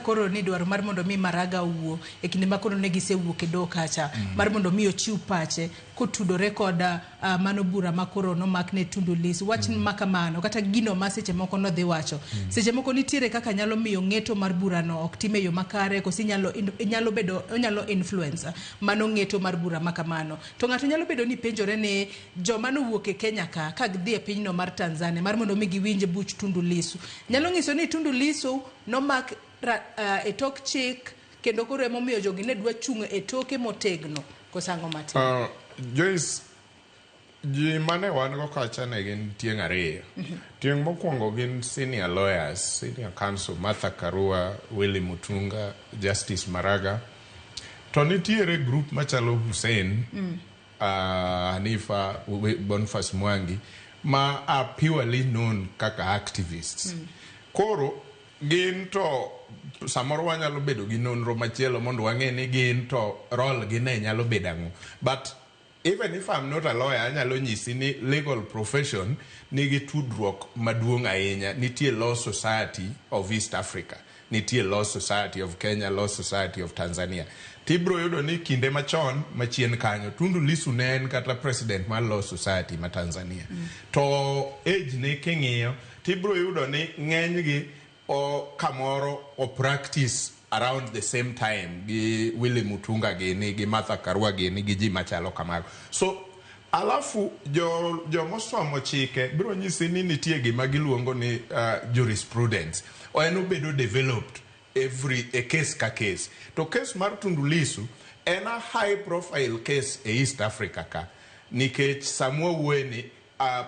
Koro ni dwaro mar mondo mi Maraga owuo e kinde ma koro ne gisewuok e doho kacha mar mondo mi ochiw pache kotudore kod mano bura ma koro nomak ne Tundu Lissu. Wach ma kamano kata gino ma seche moko nodhi wacho seche moko nitiere kaka nyalo miyo ng'eto mar burano ok tim e yo makare, koso inyalo inyalo bedo onyalo influence mano ng'eto mar bura ma kamano. To ng'ato nyalo bedo ni penjore ni joma nowuok e Kenya ka ka gidhi e pinyno mar Tanzania mar mondo mi giwinj buch Tundu Lissu nyalo nyiso ni Tundu Lissu nomak e tok chik, kendo koro emomiyo jogi ne dwa chung' e toke motegno, koso ang'o matin? Joyce, ji mane wan go kacha ne gin tieng' ariyo. Tieng' mokwongo gin senior lawyers, senior counsel Martha Karua, Willy Mutunga, Justice Maraga. To nitiere group machalo Hussein, Hanifa, Boniface Mwangi, ma are purely known kaka activists. Koro gin to samoro wanyalo bedo gi nonro machielo mondo wang'e ni gin to role gi ne nyalo bedo ang'o. But even if I'm not a lawyer, anyalo nyisi ni legal profession nigi tudruok maduong' ahinya. Nitie Law Society of East Africa, nitie Law Society of Kenya, Law Society of Tanzania. Tibro yudo ni kinde machon machien kanyo, Tundu Lissu ne en kata president mar Law Society ma Tanzania. To age ne king'iyo, tibro yudo ni ng'enygi o kamoro o practice around the same time gi Willy Mutunga gini, gi Martha Karua gini, gi ji machalo kamago. So alafu jo jomosomo chike biro nyisi ni nitie gima giluongo ni jurisprudence. En obedo developed every e case ka case. To case mar Tundu Lissu en a high profile case e East Africa ka, nikech samwa wuoye ni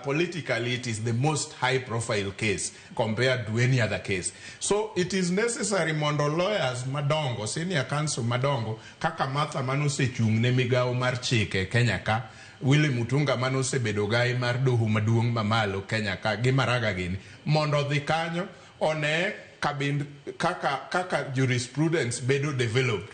politically it is the most high profile case compared to any other case. So it is necessary mondo lawyers madongo, senior counsel madongo kaka Martha manosechung' ne migawo mar chike Kenya ka, Willy Mutunga manosebedo gai mar doho maduong' mamalo Kenya ka, gi Maraga gini, mondo odhi kanyo one kabind kaka jurisprudence bedo developed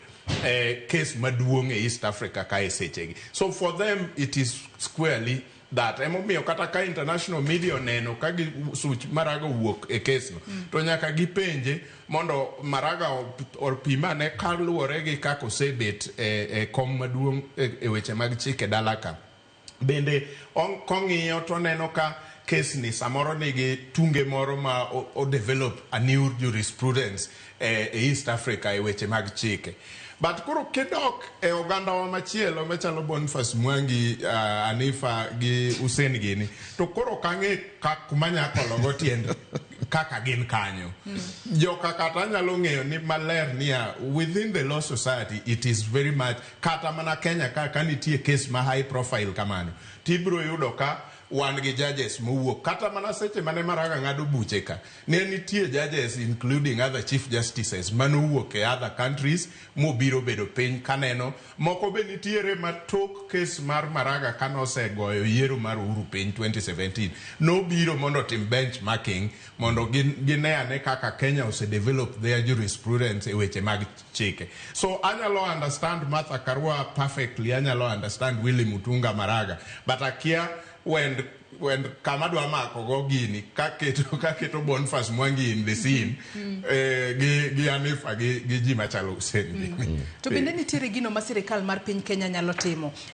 case maduong' e East Africa ka e sechegi. So for them it is squarely that. Emomiyo kata ka international media oneno ka gi such Maraga owuok e case no, to nyaka gipenje mondo Maraga opim ane kaluwore gi kaka osebet e kom maduong' e weche mag chike dala ka. Bende kong'iyo to oneno ka case ni samoro nigi tunge moro ma o develop a new jurisprudence e East Africa e weche mag chike. But koro kidok e ogandawa machielo machalo Boniface Mwangi, Hanifa gi Hussein gini, to koro ok ang'e kuma anya kologo tiend kaka gin kanyo. Joka kata anyalo ng'eyo ni maler niya, within the law society it is very much, kata mana Kenya ka nitie case ma high profile kamano, tibiro yudo ka wan gi judges mowuok. Kata mana seche mane Maraga ng'ado buche ka, ne nitie judges including other chief justices manowuok e other countries mobiro bedo piny kaneno. Moko be nitiere ma tok case mar Maraga kanosegoyo yiero mar Uhuru piny 2017, nobiro mondo otim benchmarking mondo gine ane kaka Kenya ose develop their jurisprudence e weche mag chike. So anyalo understand Martha Karua perfectly, anyalo understand Willy Mutunga Maraga, but akia when kama dwa mako go gini kaketo Boniface Mwangi in the scene gi Hanifa gi ji machalo Hussein. To bende nitiere gino ma sirikal mar piny Kenya nyalo timo?